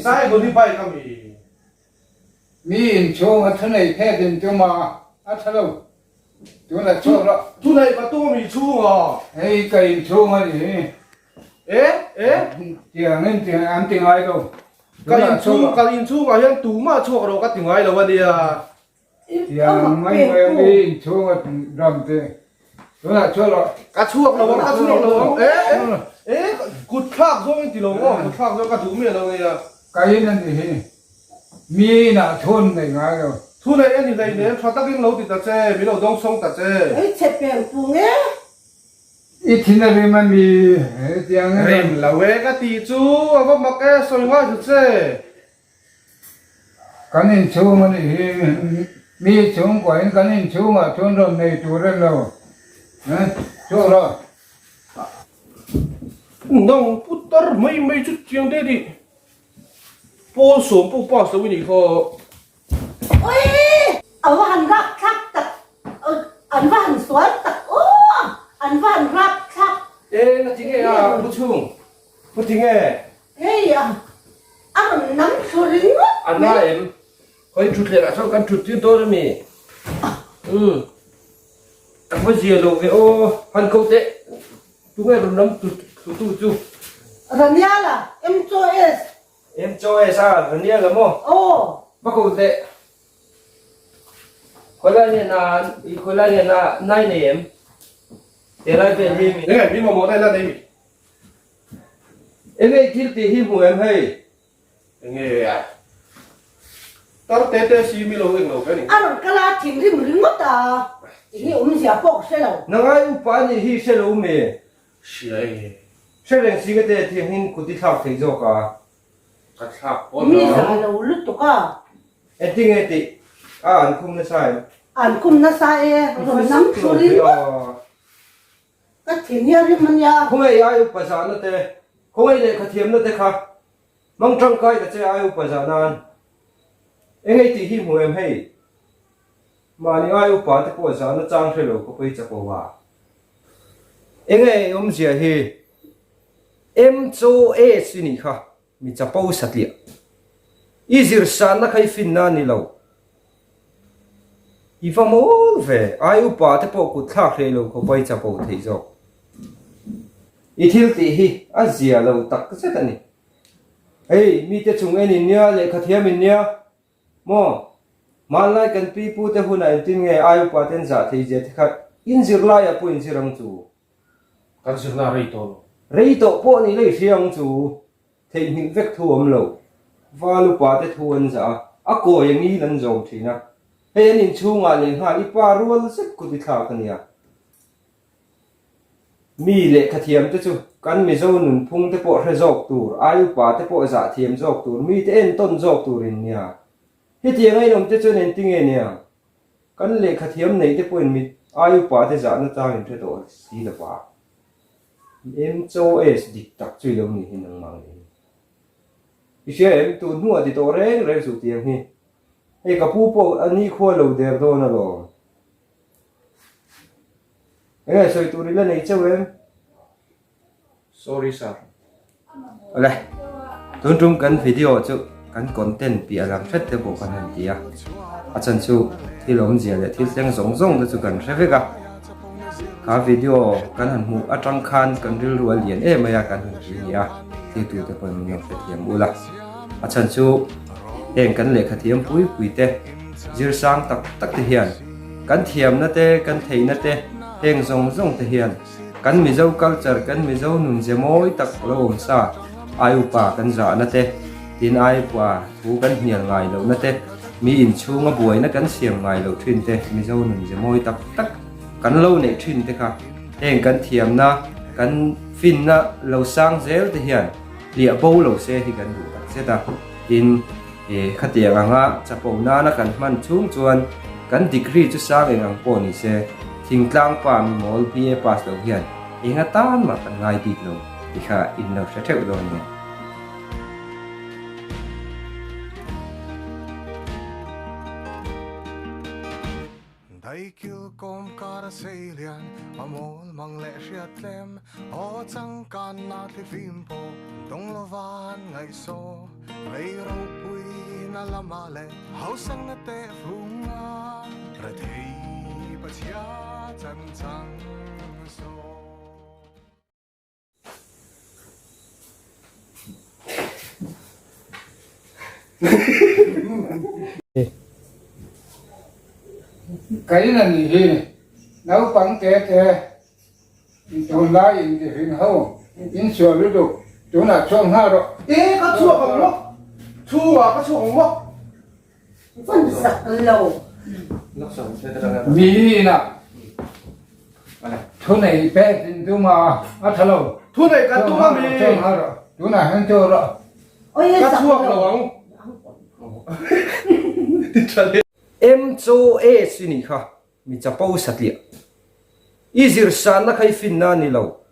Saigon hi bike a mi? Mi inchhung a thunei phet in tum a, a tha lo. Tunah chhuak rawh. Thunei ka tum a mi chhung a. Hei ka inchhung a ni hi. E? E? Tiang in tiang an ti ngai lo. Ka inchhung ka inchhung ah hian tumah chhuak rawh ka ti ngai lo a nia. Tiang mai mai a mi inchhung a ram te. Tunah chhuak rawh. Ka chhuak lo ang, ka chhuak lo ang. E? E? Kut thlak zawng in ti lo maw? Kut thlak zawng ka duh miah lo nia. Ka in a ni hi. Mi inah thun nei ngai lo. Thu nei a ni hleinem, tha takin lo ti ta che, min lo dawng sawng ta che. Hei chhe peng pung e. I thin a rim a mi hetiang em? Rim lo e ka tih chu, a va mak e, sawi ngai chu che. Kan inchhung a nih hi, mi chhungkuain kan inchhungah chuan rawn nei tur a lo. Chhuak rawh. Nang putar mai mai chu chiang deuh dih. Pawl sawm pawh pass lo i nih kha. Ui! A va han rap thlak tak, an va han sual tak aw! An va han rap thlak. E na ti nge a pu chhung? Pu ti nge? Hei a, a rawn nam thlu ringawt mai. A na em? Khawi thuthleng ah sawn kan thut tir dawn a mi? Umm. A va zia lo ve aw. Han ko teh. Tunge rawn lam thlutu chu? Raniala, MCOS. MCOS a, Raniala maw? Aw. Va ko teh. Khawilai nge na, i khawilai nge na nai nei em? Helai vel hi mi. Enge, mi mamawh na ila nei mi? Enge i thil tih hi hmu em hei? Enge a? Tar te te si mi lo eng lo ve ni. A rawn kal a thinrim ringawt a, enge awmzia pawh ka hre lo. Nangai upa a nih hi hre lo mi? Hria enge? Hre reng si ka te thiang hin kut i thlak thei zawk a. Ka thlak pawn Mi zah lo lutuk a. Engtinge tih a an khum nasa em? An khum nasa e, rawn nam thlu ringawt. Ka thin hi a rim a nia. Khawngaih ai upa zahna te, khawngaih lehkha thiamna te kha hmang tangkai ta che ai upa zah nan. Engei tih hi hmu em hei? Mahni ai upa te pawh zahna chang hre lo ka pawi chak o a. Engei awmzia hi MCOS i nih kha Mi chapo satliah. I zir sanna kha i finna a ni lo. I va mawl ve, ai upa te pawh kut thlak hreh lo khawpa i chapo theih zawk. I thil tih hi a zia lo tak zet a ni. Hei, mite chung en in nia, lehkha thiam in nia, maw? Hmanlai kan pi pu te hunah engtin nge ai upa ten zah thei zia te kha in zirlaiah pawh in zir ang chu. Kan zirna rei tawh lo. Rei tawh pawh ni lei hria ang chu, theihnghilh vek thu awm lo. Val upa te thu an zah a, a kawi a ngil an zawm thin a. Hei an inchhungah leh nghal i pa rual zet kut i thlak a nia. Mi lehkha thiam te chu kan Mizo nunphung te pawh hre zawk tur, ai upa te pawh zah thiam zawk tur, mite entawn zawk tur in nia. Hetiang a inawm te chuan engtinge nia? Kan lehkha thiam neih te pawhin mit ai upa te zahna chang in hre tawh si lo va. MCOS dik tak chu i lo ni hi nangmah ngei hi. I hria em, tun hnuah ti tawh reng reng suh tiang hi. Hei ka pu pawh a nikhua lo der dawn alawm. Enge sawi tur i la nei chauh em? Sorry sir. Awle, tun tum kan video chu kan content piah lam hret te pawh kan han ti a, a chhan chu thil awmzia leh thil thleng zawng zawng te chu kan hre vek a, kha video kan han hmuh atang khan kan rilru a lian em mai a kan han ti a ni a, thiltu te pawhin min lo hrethiam ul a, a chhan chu heng kan lehkha thiam pui pui te zir sang tak tak te hian kan thiamna te kan theihna te heng zawng zawng te hian Kan Mizo culture, kan Mizo nun ze mawi tak lo awm sa, ai upa kan zahna te, tin ai upa thu kan hnial ngai lohna te, mi inchhunga buaina kan siam ngai loh thin te, Mizo nun ze mawi tak tak kan lo neih thin te kha heng kan thiamna, kan finna lo sang zel te hian hliah bo lo se hi kan duh tak zet a, tin khatiang anga chapo nana kan hman chhung chuan kan degree chu sang eng ang pawh ni se, Thingtlang pa mi mawl BA pass lo hian eng atan mah kan ngai bik lo ti kha in lo hre theuh dawn nia. Daikil kawm kar a sei lian, a mawl mang leh hriat tlem, aw changkan na thlifim pawh dawng lova an ngaihsaw. Lei ropui na lamah leh hausang na teh fung a, rethei pachhia chan chang saw. Kain a nih hi naupang te te tunlai intihring ho insual lutuk tunah chhuak nghal rawh. E ka chhuak ang maw? Chhungah ka chhuak ang maw? Van zak lo. Mi ina thu nei pek in tum a, a tha lo. Thu nei kan tum a mi. Tunah hian chu rawh. Ka chhuak lo ang. MCOS i nih kha mi chapo satliah. I zir sanna kha i finna a ni lo.